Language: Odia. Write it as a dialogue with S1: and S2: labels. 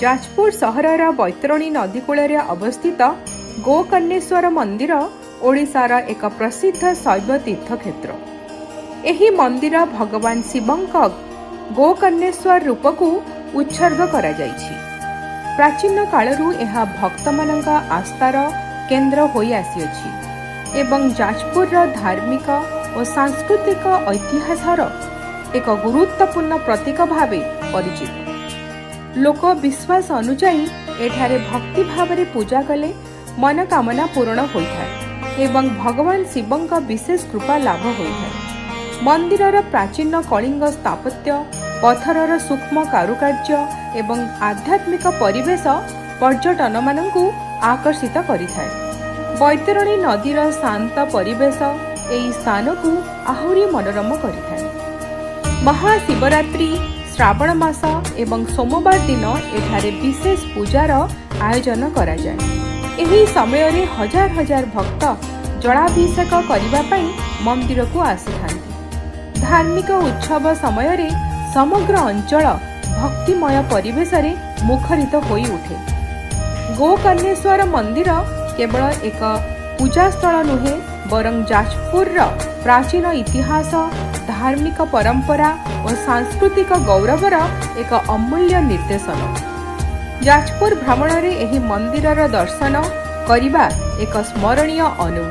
S1: ଯାଜପୁର ସହରର ବୈତରଣୀ ନଦୀ କୂଳରେ ଅବସ୍ଥିତ ଗୋକର୍ଣ୍ଣେଶ୍ୱର ମନ୍ଦିର ଓଡ଼ିଶାର ଏକ ପ୍ରସିଦ୍ଧ ଶୈବ ତୀର୍ଥକ୍ଷେତ୍ର। ଏହି ମନ୍ଦିର ଭଗବାନ ଶିବଙ୍କ ଗୋକର୍ଣ୍ଣେଶ୍ୱର ରୂପକୁ ଉତ୍ସର୍ଗ କରାଯାଇଛି। ପ୍ରାଚୀନ କାଳରୁ ଏହା ଭକ୍ତମାନଙ୍କ ଆସ୍ଥାର କେନ୍ଦ୍ର ହୋଇ ଆସିଅଛି ଏବଂ ଯାଜପୁରର ଧାର୍ମିକ ଓ ସାଂସ୍କୃତିକ ଐତିହାସର ଏକ ଗୁରୁତ୍ୱପୂର୍ଣ୍ଣ ପ୍ରତୀକ ଭାବେ ପରିଚିତ। ଲୋକ ବିଶ୍ୱାସ ଅନୁଯାୟୀ, ଏଠାରେ ଭକ୍ତି ଭାବରେ ପୂଜା କଲେ ମନୋକାମନା ପୂରଣ ହୋଇଥାଏ ଏବଂ ଭଗବାନ ଶିବଙ୍କ ବିଶେଷ କୃପା ଲାଭ ହୋଇଥାଏ। ମନ୍ଦିରର ପ୍ରାଚୀନ କଳିଙ୍ଗ ସ୍ଥାପତ୍ୟ, ପଥରର ସୂକ୍ଷ୍ମ କାରୁକାର୍ଯ୍ୟ ଏବଂ ଆଧ୍ୟାତ୍ମିକ ପରିବେଶ ପର୍ଯ୍ୟଟକମାନଙ୍କୁ ଆକର୍ଷିତ କରିଥାଏ। ବୈତରଣୀ ନଦୀର ଶାନ୍ତ ପରିବେଶ ଏହି ସ୍ଥାନକୁ ଆହୁରି ମନୋରମ କରିଥାଏ। ମହାଶିବରାତ୍ରି, ଶ୍ରାବଣ ମାସ ଏବଂ ସୋମବାର ଦିନ ଏଠାରେ ବିଶେଷ ପୂଜାର ଆୟୋଜନ କରାଯାଏ। ଏହି ସମୟରେ ହଜାର ହଜାର ଭକ୍ତ ଜଳାଭିଷେକ କରିବା ପାଇଁ ମନ୍ଦିରକୁ ଆସିଥାନ୍ତି। ଧାର୍ମିକ ଉତ୍ସବ ସମୟରେ ସମଗ୍ର ଅଞ୍ଚଳ ଭକ୍ତିମୟ ପରିବେଶରେ ମୁଖରିତ ହୋଇ ଉଠେ। ଗୋକର୍ଣ୍ଣେଶ୍ୱର ମନ୍ଦିର କେବଳ ଏକ ପୂଜାସ୍ଥଳ ନୁହେଁ, ବରଂ ଯାଜପୁରର ପ୍ରାଚୀନ ଇତିହାସ, ଧାର୍ମିକ ପରମ୍ପରା ଓ ସାଂସ୍କୃତିକ ଗୌରବର ଏକ ଅମୂଲ୍ୟ ନିଦର୍ଶନ। ଯାଜପୁର ଭ୍ରମଣରେ ଏହି ମନ୍ଦିରର ଦର୍ଶନ କରିବା ଏକ ସ୍ମରଣୀୟ ଅନୁଭୂତି।